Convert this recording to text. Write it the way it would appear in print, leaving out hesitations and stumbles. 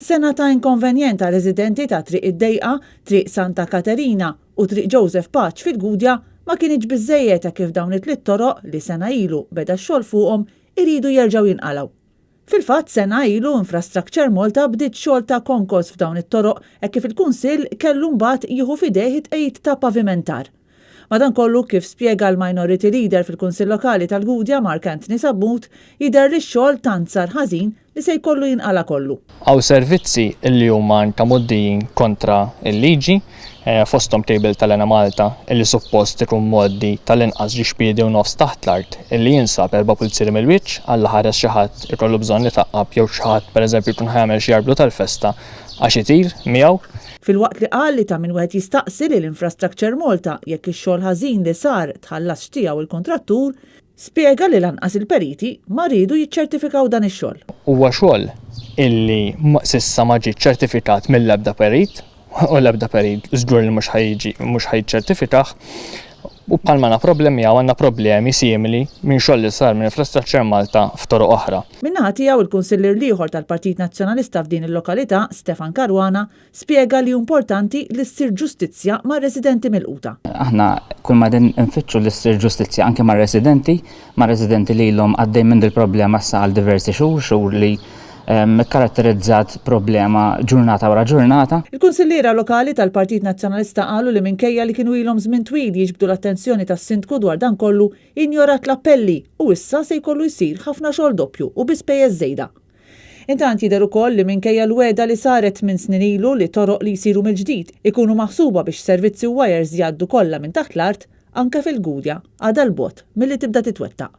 Sena ta' inkonvenjent għar-residenti ta' Triq id-Dejqa, Triq Santa Katerina u Triq Joseph Pace fil-Gudja ma kinitx biżżejjed hekk kif dawn it-tliet toroq li sena ilu beda x-xogħol fuqhom iridu jerġgħu jinqalgħu. Fil-fatt sena ilu Infrastructure Malta bdiet xogħol ta' konkos f'dawn it-toroq hekk kif il-Kunsill kellu mbagħad jieħu f'idejh it-tqegħid ta' pavimentar. Madankollu, kif spjega l-Minority Leader fil-Kunsill Lokali tal-Gudja Mark Anthony Sammut, jidher li x-xogħol tant sar ħażin li se jkollu jinqala' kollu. Hawn servizzi li huma anke mgħoddijin kontra l-liġi, fosthom cable tal-Enemalta li suppost ikun mgħoddi tal-inqas ġiex piedi u nofs taħt l-art illi jinsab erba' pulzieri mill-wiċċ, Alla ħares xi ħadd ikollu bżonn itaqqab jew xi ħadd pereżempju jkun ħa jagħmel xi arblu tal-festa għax itir miegħu. Filwaqt li qal li ta' min wieħed jistaqsi lil Infrastructure Malta jekk ix-xogħol ħażin li sar tħallasx tiegħu il-kuntrattur, spjega li lanqas il-periti ma riedu jiċċertifikaw dan ix-xogħol. Huwa xogħol illi s'issa ma ġie ċċertifikat mill-ebda perit u l-ebda perit żgur li mhux ħa jiġi mhux ħa jiċċertifikah u bħalma għandna problemi hawn għandna problemi simili minn xogħol li sar minn Infrastructure Malta f'toroq oħra. Min-naħa tiegħu il-Kunsillier l-ieħor tal-Partit Nazzjonalista f'din il-lokalità, Stefan Caruana, spjega li hu importanti li ssir ġustizzja mar-residenti milquta. Aħna kull ma qegħdin infittxu li ssir ġustizzja anke mar-residenti, mar-residenti li ilhom għaddejjin minn dil-problema issa għal diversi xhur, xhur li kkaratterizzat problema ġurnata wara ġurnata. Il-Kunsilliera lokali tal-Partit Nazzjonalista qalu li minkejja li kienu ilhom żmien twil jiġbdu l-attenzjoni tas-Sindku dwar dan kollu, injorat l-appelli u issa se jkollu jsir ħafna xogħol doppju u bi spejjeż żejda. Intant jidher ukoll li minkejja l-wegħda li saret tminn snin ilu li toroq li jsiru mill-ġdid ikunu maħsuba biex servizzi u wires jgħaddu kollha minn taħt l-art, anke fil-Gudja għadha 'l bogħod milli tibda titwettaq.